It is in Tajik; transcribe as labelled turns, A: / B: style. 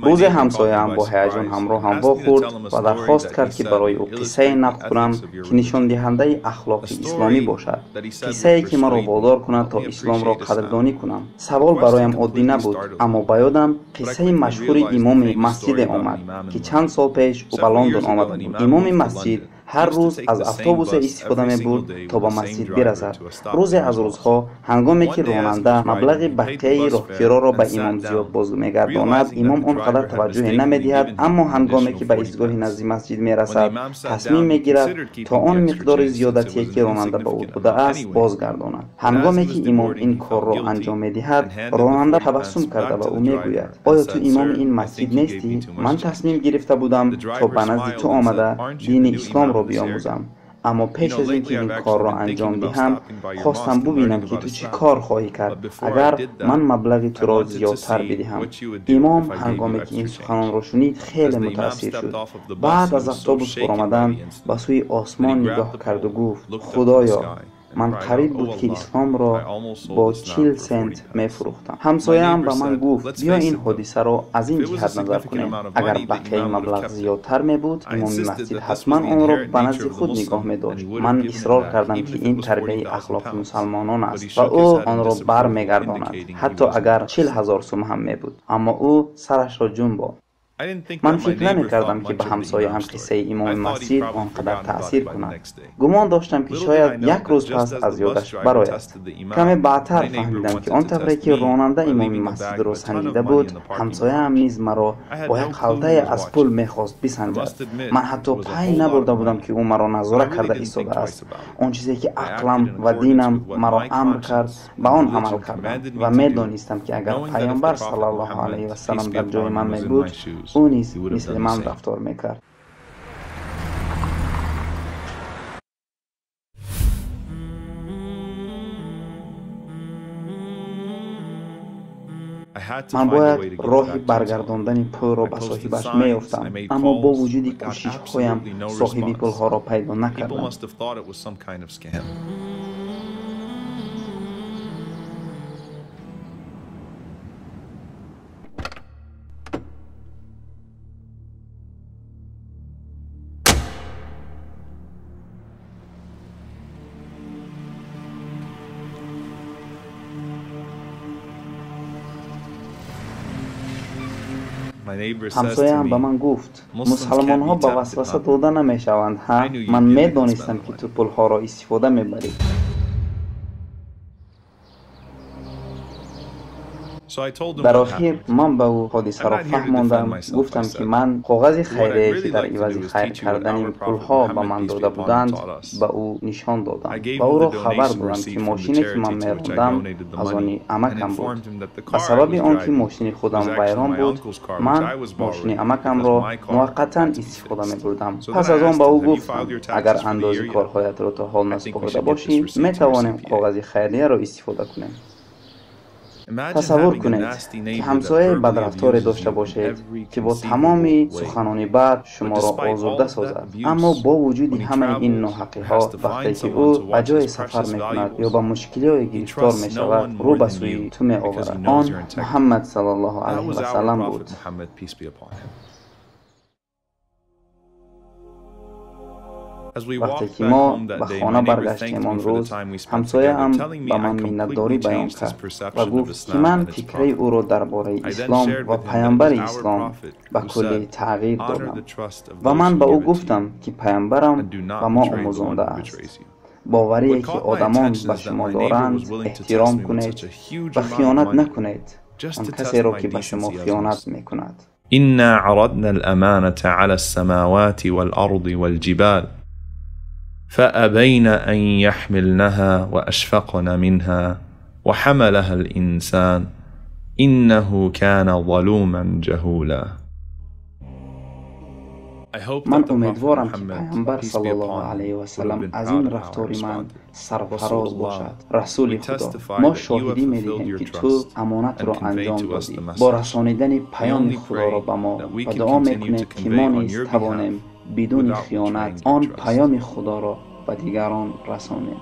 A: Рӯзе ҳамсояам бо ҳаяҷон ҳамроҳам вохӯрд ва дархост кард, ки барои ӯ қиссае нақл кунам, ки нишондиҳандаи ахлоқи исломӣ бошад, қиссае, ки маро водор кунад, то исломро қадрдонӣ кунам. Савол бароям оддӣ набуд, аммо ба ёдам қиссаи машҳури имоми масҷиде омад, ки чанд сол пеш ӯ ба Лондон омада буд. Имоми масҷид ҳар рӯз аз автобусе истифода мебурд, то ба масҷид бирасад. Рӯзе аз рӯзҳо, ҳангоме ки ронанда маблағи бақияи роҳкироро ба имом зиёд боз мегардонад, имом он қадар таваҷҷӯҳе намедиҳад, аммо ҳангоме ки ба истгоҳи назди масҷид мерасад, тасмим мегирад, то он миқдори зиёдатие, ки ронанда ба ӯ додааст, бозгардонад. Ҳангоме ки имом ин корро анҷом медиҳад, ронанда табассум карда ба ӯ мегӯяд: «Оё ту имоми ин масҷид нестӣ? Ман тасмим гирифта будам, то ба назди ту омада дини исломро биомӯзам, аммо пеш аз ин ки ин корро анҷом диҳам, хостам бубинам, ки ту чӣ кор хоҳӣ кард, агар ман маблағи туро зиёдтар бидиҳам». Имом ҳангоме ки ин суханонро шунид, хеле мутаассир шуд. Баъд аз автобус баромадан ба сӯи осмон нигоҳ карду гуфт: «Худоё, ман қариб буд, ки исломро бо 40 сент мефурӯхтам». Ҳамсояам ба ман гуфт: «Биё, ин ҳодисаро аз ин ҷиҳат назар кунем. Агар бақияи маблағ зиёдтар мебуд, имоми масҷид ҳатман онро ба назди худ нигоҳ медошт. Ман исрор кардам, ки ин тарбияи ахлоқи мусалмонон аст ва ӯ онро бармегардонад, ҳатто агар 40 000 сум ҳам мебуд. Аммо ӯ сарашро ҷунбонд. Ман фикр намекардам, ки ба ҳамсояам қиссаи имоми масҷид он қадар таъсир кунад. Гумон доштам, ки шояд як рӯз пас аз ёдаш барояд. Каме баъдтар фаҳмидам, ки он тавре ки ронанда имоми масҷидро санҷида буд, ҳамсояам низ маро бо як халтае аз пул мехост бисанҷад. Ман ҳатто пай набурда будам, ки ӯ маро назора карда истодааст. Он чизе, ки ақлам ва динам маро амр кард, ба он амал кардам ва медонистам, ки агар Пайғамбар саллаллоҳу алайҳи васалам дар ҷои ман мебуд, ӯ низ мисли ман рафтор мекард. Ман бояд роҳи баргардондани пулро ба соҳибаш меёфтам, аммо бо вуҷуди кӯшишҳоям соҳиби пулҳоро пайдо накардам. Ҳамсояам ба ман гуфт: «Мусалмонҳо ба васваса дода намешаванд, ҳа? Ман медонистам, ки ту пулҳоро истифода мебарӣ». Дар охир ман ба ӯ ҳодисаро фаҳмондам. Гуфтам, ки ман коғази хайрие, ки дар ивази хайр кардани пулҳо ба ман дода буданд, ба ӯ нишон додам ва ӯро хабар додам, ки мошине, ки ман мерондам, аз они амакам буд. Ба сабаби он ки мошини худам вайрон буд, ман мошини амакамро муваққатан истифода мебурдам. Пас аз он ба ӯ гуфтам: «Агар андози корҳоятро то ҳол насупорида бошӣ, метавонем коғази хайрияро истифода кунем». Тасаввур кунед, ки ҳамсояи бадрафторе дошта бошед, ки бо тамоми суханони бад шуморо озурда созад, аммо бо вуҷуди ҳамаи ин ноҳақиҳо, вақте ки ӯ ба ҷое сафар мекунад ё ба мушкилиҳое гирифтор мешавад, рӯ ба сӯи ту меоварад. Он Муҳаммад саллаллоҳу алайҳи васаллам буд. Вақте ки мо ба хона баргаштем он рӯз, ҳамсояам ба ман миннатдорӣ баён кард ва гуфт, ки ман фикраи ӯро дар бораи ислом ва Пайғамбари ислом ба куллӣ тағйир додам. Ва ман ба ӯ гуфтам, ки Пайғамбарам ба мо омӯзондааст: боварие, ки одамон ба шумо доранд, эҳтиром кунед ва хиёнат накунед он касеро, ки ба шумо хиёнат мекунад.
B: إنا عرضنا الأمانة على السماوات والأرض والجبال فأبين أن يحملنها وأشفقن منها وحملها الإنسان إنه كان ظلوما جهولا.
A: Ман умедворам, ки Пайғамбар саллаллоҳу алайҳи васаллам аз ин рафтори ман сарфароз бошад. Расули Худо, мо шоҳидӣ медиҳем, ки ту амонатро анҷом додӣ бо расонидани паёми Худоро ба мо ва дуо мекунем, ки мо низ тавонем бидуни хиёнат он паёми Худоро ба дигарон расонем.